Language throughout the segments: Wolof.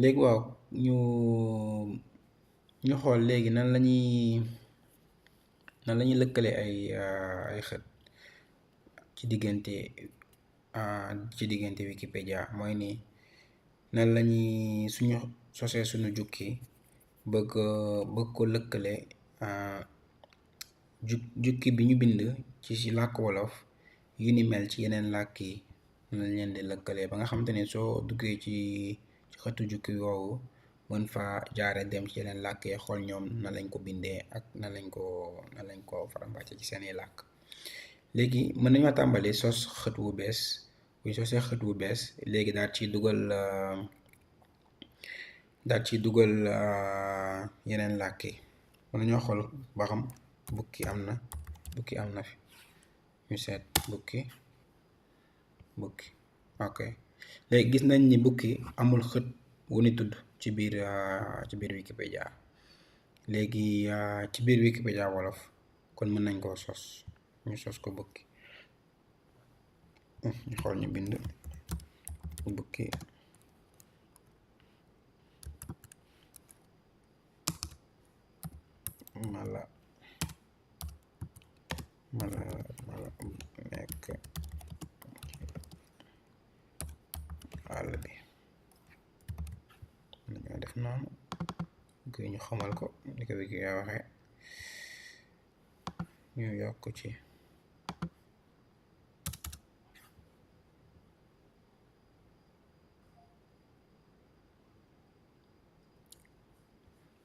léegi waaw ñu ñu xool léegi nan lañuy lëkkale ay xët ci diggante Wikipedia mooy ni nan lañuy suñu sosee suñu jukki bëgg ko lëkkale jukki bi ñu bind ci làkk wolof yu ni mel ci yeneen làkk yi nan lañ leen di lëkkalee ba nga xamante ne soo duggee ci xëtu jukki woowu mën fa jaare dem ci yeneen làkk yi xool ñoom na lañ ko bindee ak na lañ ko faram-fàcce ci seeni làkk. léegi mën nañoo tàmbali sos xët wu bees buñ sosee xët wu bees léegi daal ci dugal yeneen làkk yi mën nañoo xool ba xam bukki am na fi ñu seet bukki ok léegi gis nañ ni bukki amul xët wu ni tudd ci biir Wikipedia léegi ci biir Wikipedia wolof kon mën nañ koo ñu sos ko bukki ñu xool ñu bind bukki mala nekk àll bi dañoo def noonu ñu xamal ko ni ko Wikipedia waxee ñu yokk ci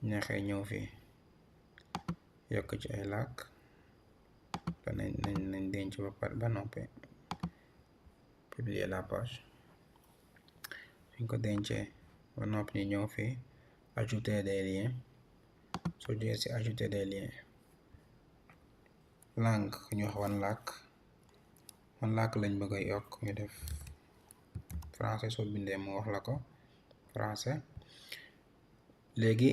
neexee ñëw fii yokk ci ay làkk nañ denc ba noppi publier la page suñ ko dencee ba noppi ñu ñëw fii ajouter des liens soo jógee ci ajouter des liens langue ñu wax wan làkk lañ bëgg a yokk ñu def français soo bindee mu wax la ko français léegi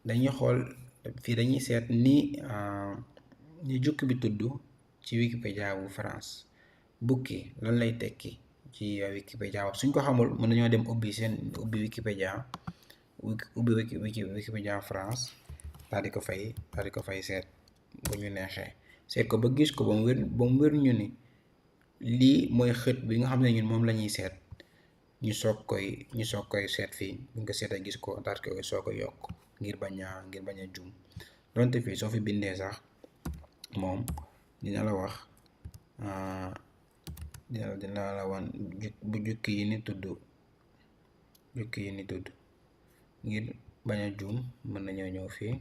dañuy xool fii dañuy seet ni jukki bi tudd ci Wikipedia bu France bukki lan lay tekki ci Wikipedia suñ ko xamul mën nañoo dem ubbi Wikipedia France daal di ko fay seet bu ñu neexee seet ko ba gis ko ba mu wér ñu ni lii mooy xët bi nga xam ne ñun moom la ñuy seet ñu soog koy seet fii bu ñu ko seetee gis ko daal koy soog a yokk ngir bañ a juum donte fii soo fi bindee sax moom dina la wax dina la wan bu jukki yi ni tudd ngir bañ a juum mën nañoo ñëw fii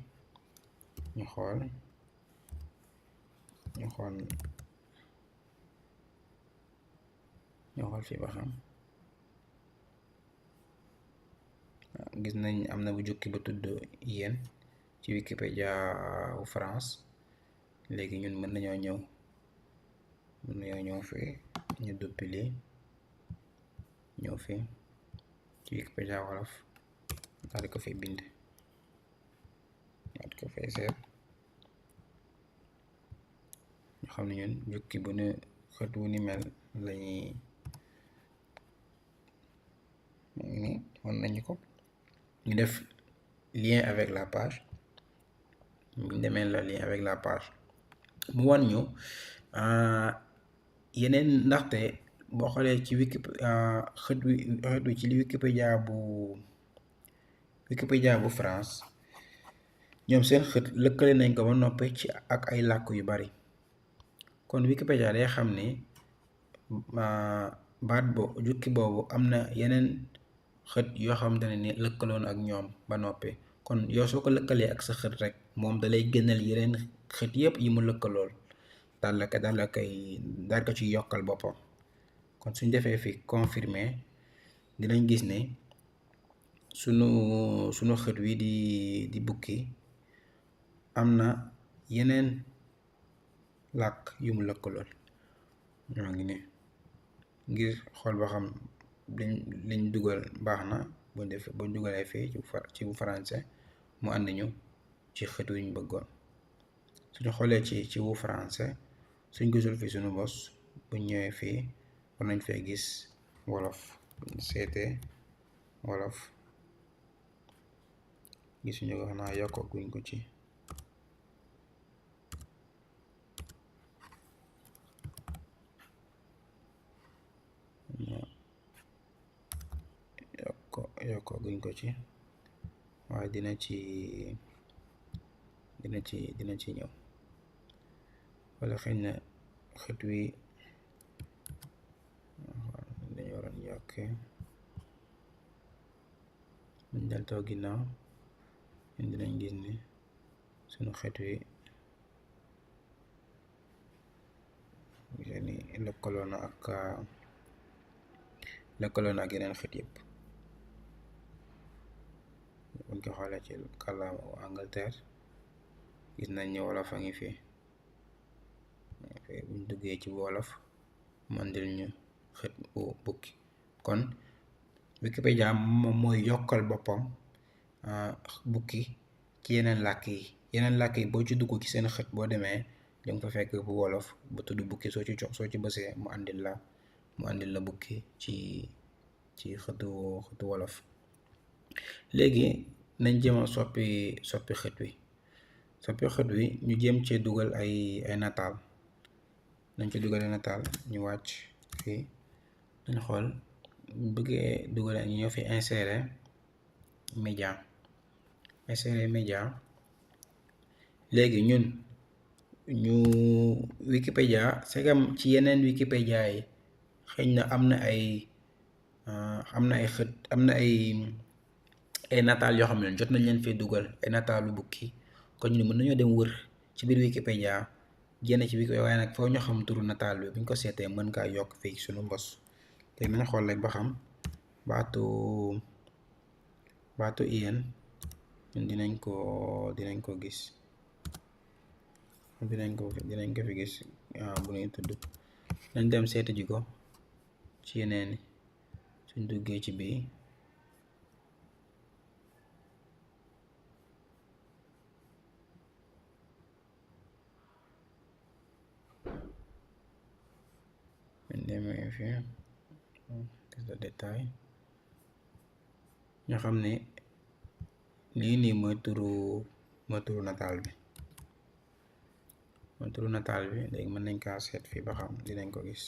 ñu xool fii ba xam gis nañ am na bu jukki ba tudd yéen ci Wikipedia wu France léegi ñun mën nañoo ñëw fii ñu duppili ñëw fii ci Wikipedia wolof daal di ko fay bind daal di ko fay seet ñu xam ne ñun jukki bu ne xët wu ni mel lañuy mën nañu ko ñu def lien avec la page bu demee la lien avec la page mu wan ñu yeneen ndaxte boo xoolee ci xët wi ci li Wikipedia bu France ñoom seen xët lëkkale nañ ko ba noppi ci ak ay làkk yu bari kon Wikipedia day xam ni jukki boobu am na yeneen xët yoo xamante ne ni lëkkaloon ak ñoom ba noppi kon yow soo ko lëkkalee ak sa xët rek moom dalay gënal yeneen xët yépp yi mu lëkkalool daal ko ci yokkal boppam kon suñ defee fi confirmer dinañ gis ne sunu xët wi di bukki am na yeneen làkk yu mu lëkkalool ñoo ngi ne ngir xool ba xam liñ dugal baax na buñ dugalee fii ci bu français mu ànd ñu ci xët wi ñu bëggoon suñu xoolee ci wu français suñ gisul fi suñu bos buñ ñëwee fii war nañ fee gis wolof buñ seetee wolof gisuñu ko, xanaa yokk guñ ko ci. yokk guñ ko ci, waaye dina ci ñëw. wala xëy na xët wi dañu waroon yokkee buñ deltoo ginnaaw ñun dinañ gis ni sunu xët wi ni lëkkaloo na ak yeneen xët yëpp. buñ ko xoolee ci kàllaama Angleterre gis nañ ni wolof a ngi fii. buñ duggee ci wolof mu andil ñu xët bu bukki. kon Wikipedia moom mooy yokkal boppam bukki ci yeneen làkk yi boo ci dugg ci seen xët boo demee danga fa fekk bu wolof bu tudd bukki. soo ci bësee mu andil la bukki ci xëtu wolof. léegi nañ jéem a soppi xët wi ñu jéem cee dugal ay nataal. nañ ci dugal ay nataal, ñu wàcc fii dañ xool bëggee dugal ñu ñëw fi insérer média. léegi ñu Wikipedia segam ci yeneen Wikipedia yi xëy na am na ay xët, am na ay nataal yoo xam ne jot nañ leen fee dugal, ay nataalu bukki. kon ñu mën nañoo dem wër ci biir Wikipedia génn ci Wikipedia, waaye nag foo ñu xam turu nataal bi buñ ko seetee mën kaa yokk fii suñu mbos. te nañ xool rek ba xam baatu iyeen ñun dinañ ko gis, dinañ ko fi gis bu ñuy tudd. nañ dem seeti ji ko ci yeneen suñ duggee ci bii. demee fi gis le détail ñoo xam ne lii nii mooy turu nataal bi. léegi mën nañ kaa seet fii ba xam dinañ ko gis.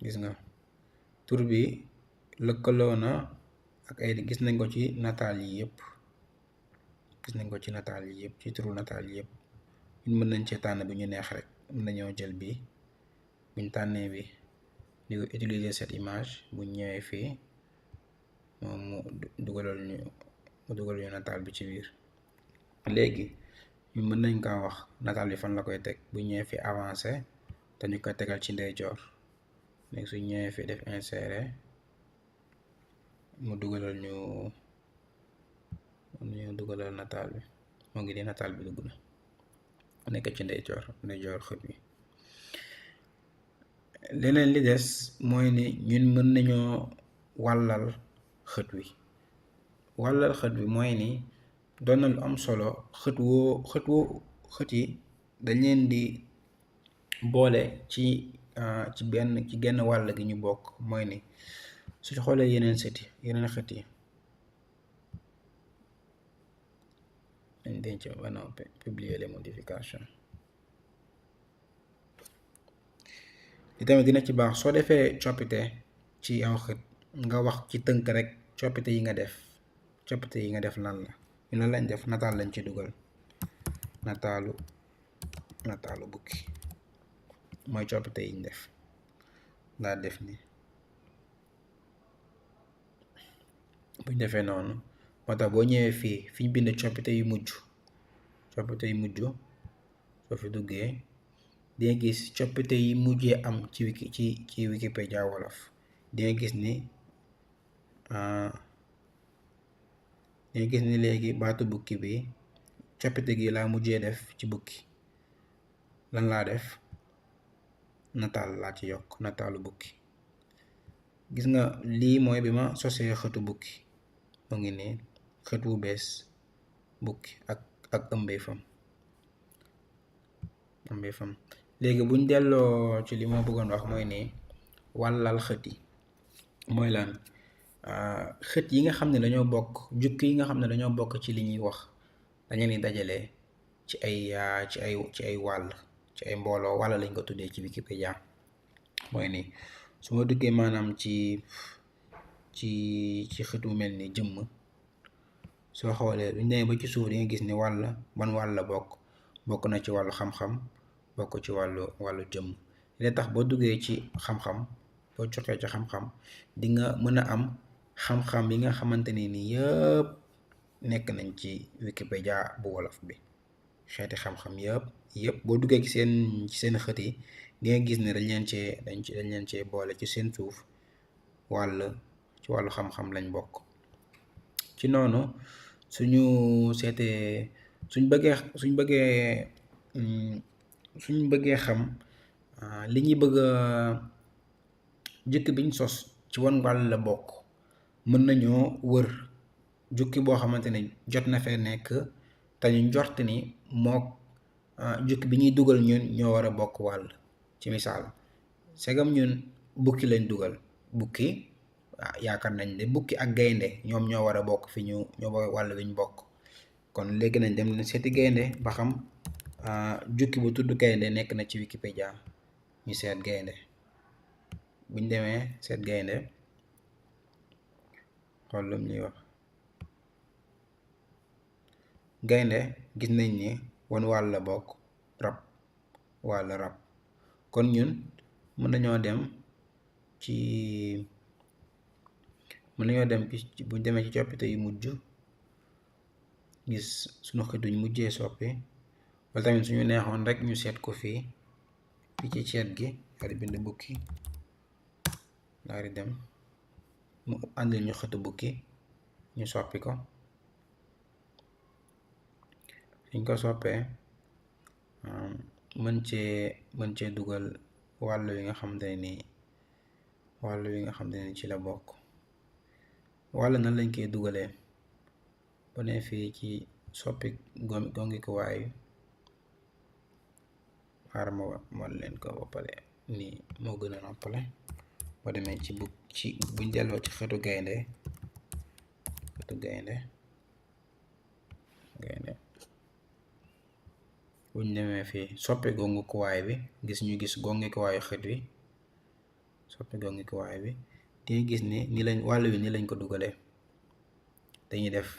gis nga tur bi lëkkaloo na ak ay gis nañ ko ci nataal yi yëpp. ci turu nataal yi yëpp. ñun mën nañ cee tànn bi ñu neex rek. mën nañoo jël bi buñ tànnee bi di ko utiliser cette image buñ ñëwee fii moom mu dugalal ñu nataal bi ci biir. léegi ñu mën nañ kaa wax nataal bi fan la koy teg. buñ ñëwee fii avancé te ñu koy tegal ci ndeyjoor. léegi suñ ñëwee fii def insérer mu dugalal ñu nataal bi. moo ngi nii nataal bi dugg na nekk ci ndeyjoor xët wi. leneen li des mooy ni ñun mën nañoo wàllal xët wi mooy ni doon na lu am solo. xët yi dañ leen di boole ci genn wàll gi ñu bokk. mooy ni su xoolee yeneen xët yi dañ denc ba noppi publier les modifications. li tamit dina ci baax soo defee coppite ci aw xët nga wax ci tënk rek coppite yi nga def lan la. ñu lan lañ def nataal lañ ci dugal, nataalu bukki mooy coppite yiñ def. laa def ni buñ defee noonu moo tax boo ñëwee fii fi ñu bind coppite yu mujj soo fi duggee di nga gis coppite yi mujjee am ci Wikipedia wolof. di nga gis ni léegi baatu bukki bi coppite gi laa mujjee def ci bukki. lan laa def nataal laa ci yokk, nataalu bukki. gis nga lii mooy bi ma sosee xëtu bukki. mu ngi nii xët wu bees bukki ak ëmbeefam léegi buñ delloo ci li ma bëggoon wax mooy ne wàllal xët yi mooy lan xët yi nga xam ne dañoo bokk jukki yi nga xam ne dañoo bokk ci li ñuy wax dañu ni dajale ci ay wàll ci ay mbooloo wàll lañ ko tuddee ci Wikipédia mooy ni su ma duggee maanaam ci xët mu mel ni jëmm soo xoolee buñ demee ba ci suuf di nga gis ni ban wàll la bokk na ci wàllu xam-xam bokk ci wàllu jëmm li tax boo duggee ci xam-xam boo joxee ci xam-xam di nga mën a am xam-xam yi nga xamante ne ni yëpp nekk nañ ci Wikipédia bu wolof bi xeeti xam-xam yëpp boo duggee ci seen xët yi di nga gis ne dañ leen cee boole ci seen suuf ci wàllu xam-xam lañ bokk. ci noonu suñu seetee suñ bëggee xam li ñuy bëgg jukki biñ sos ci wan wàll la bokk mën nañoo wër jukki boo xamante ne jot na fee nekk te ñu njort ni mook jukki bi ñuy dugal ñun ñoo war a bokk wàll. ci misaal segam ñun bukki lañ dugal bukki yaakaar nañ ne bukki ak gaynde ñoom ñoo war a bokk ñoo wàll wiñ bokk kon léegi nañ dem seeti gaynde ba xam jukki bu tudd gaynde nekk na ci Wikipédia ñu seet gaynde buñ demee seet gaynde xool lu ñuy wax gaynde gis nañ ni wan wàll la bokk rab kon ñun mën nañoo dem ci buñ demee ci coppite yu mujj gis suñu xët duñ mujjee soppi wala tamit suñu neexoon rek ñu seet ko fii ci ceet gi daal di bind bukki daal di dem mu àndil ñu xëtu bukki ñu soppi ko suñ ko soppee mën cee dugal wàll wi nga xamante ne ci la bokk wàll nan lañ koy dugalee bu ne fii ci soppi gongi ko waayu xaaral ma leen ko boppale nii moo gën a noppale boo demee buñ delloo ci xetu gaynde buñ demee fii soppi gongi ko waay bi gis gongi ko waayu xet wi soppi gongi ko waay bi di gis ni lañ wàll wi ni lañ ko dugalee dañuy def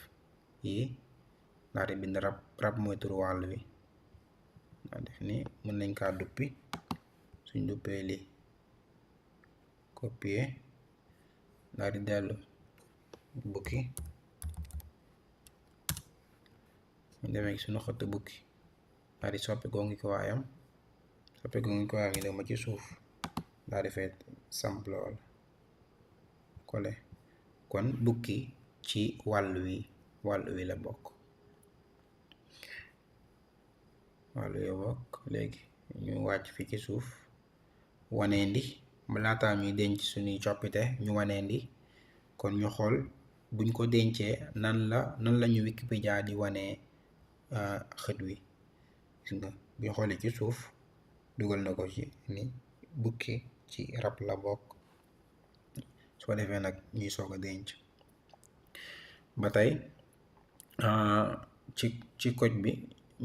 yi daal di bind rab mooy turu wàll wi daal def ni mën nañ kaa duppi suñ duppee li copier daal di dellu bukki ñu demee suñu xëtt bukki daal di soppi gongi ko waayam yi dem ba ci suuf daal di fay samp lool kole kon bukki ci wàll wi la bokk léegi ñu wàcc fi ci suuf waneendi ba laataa ñuy denc suñuy coppite ñu waneendi kon ñu xool buñ ko dencee nan lañu Wikipédia di wanee xët wi gis nga bi xoolee ci suuf dugal na ko ci ni bukki ci rab la bokk soo defee nag ñuy soog a denc ba tey ci koj bi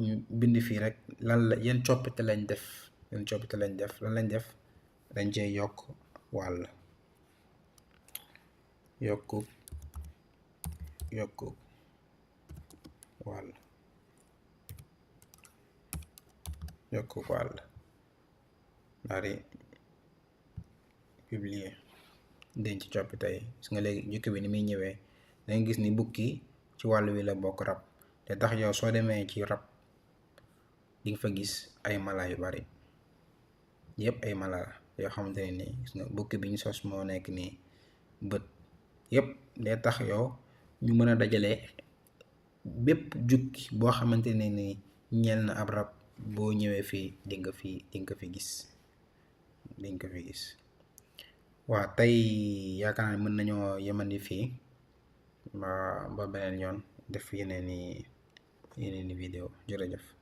ñu bind fii rek yan coppite lañ def lan lañ def dañ cee yokk wàll yokku wàll daal di publier denc coppite yi gis nga léegi jukki bi ni muy ñëwee danga gis ni bukki ci wàll wi la bokk rab te tax yow soo demee ci rab di nga fa gis ay mala yu bari yëpp ay mala yoo xamante ne nii gis nga bukki bi ñu sos moo nekk nii bët yëpp day tax yow ñu mën a dajale bépp jukki boo xamante ne nii ñeel na ab rab boo ñëwee fii di nga fi gis waa tey yaakaar naa mën nañoo yemandi fii ba beneen yoon def yeneen i yeneeni vidéo jërëjëf.